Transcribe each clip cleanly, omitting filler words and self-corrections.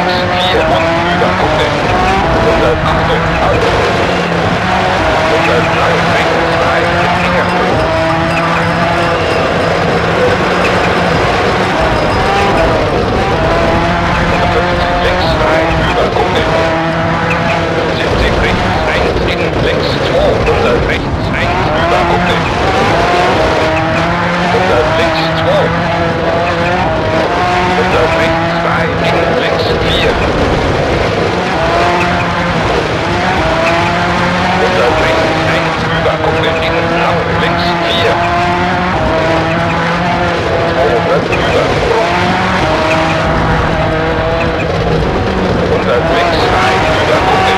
Links 4 und über Kuppe. 100, Achtung, auf. 100, lang, rechts 2, mit enger. 150, links 3, über Kuppe. 70, rechts 1, in, links 2, 100, rechts 1, über Kuppe. 100, links 2. 100, rechts 2, in, links 4. 100, rechts 1, über Kuppe, in, lang, links 4. 200, über Bruch. 100, links 3, über Kuppe.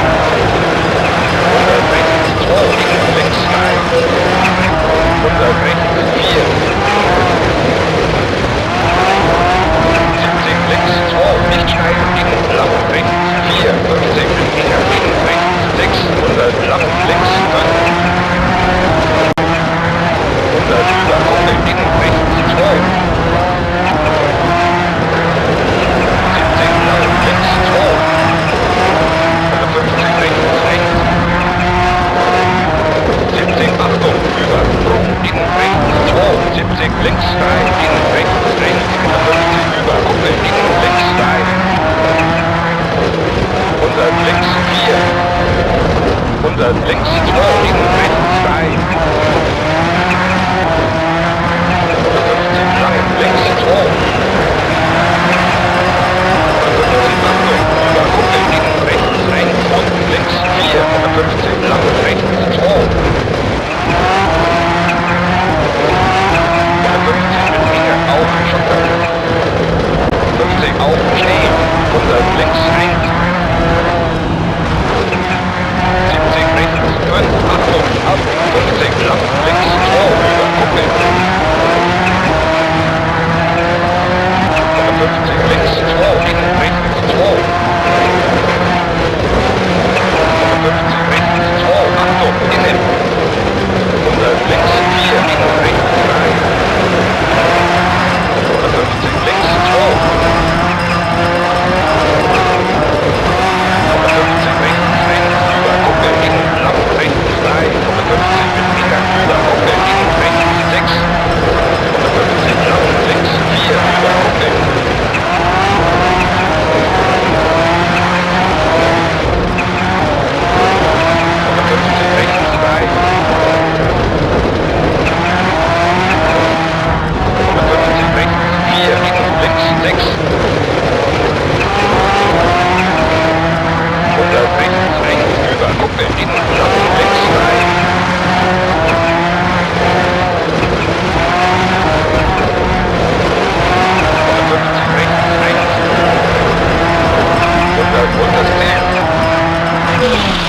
100, rechts 2, in, links 3. 100, rechts 4. 70, links 2, nicht schneiden, in, lang, rechts 4, 50, enger, in, rechts 6, 100, lang, links 5. 100, über Kuppe, in, rechts 2. 70, lang, links 2. 150, rechts 1. 70, Achtung, über Bruch, in, rechts 2. 70, links 3, in, rechts 1. 150, über Kuppe, in, links 3. 100, links 4. 100, links 2, in, rechts 3. 150, lang, links 2. 150, Achtung, über Kuppe, in, rechts 1 und links 4. 150, lang, rechts 2. 150 mit enger auf Schotter. 50 auf Schnee. 100 links 1. 70 rechts 5. Achtung, ab. 50 lang links 2 über Kuppe. 150 links 2 in rechts 2. 150 rechts 2. Achtung, innen. 100 links 4 in rechts 3. 150 links 2. 150 rechts 1 über Kuppe in lang rechts 3. 150 mit enger über Kuppe in rechts 6. 150 lang links 4 über Kuppe. 150 rechts 3. 150 rechts 4 in links 6. 100 rechts 1 über Kuppe in lang links 3. 150 rechts 1. 100 und das Ziel.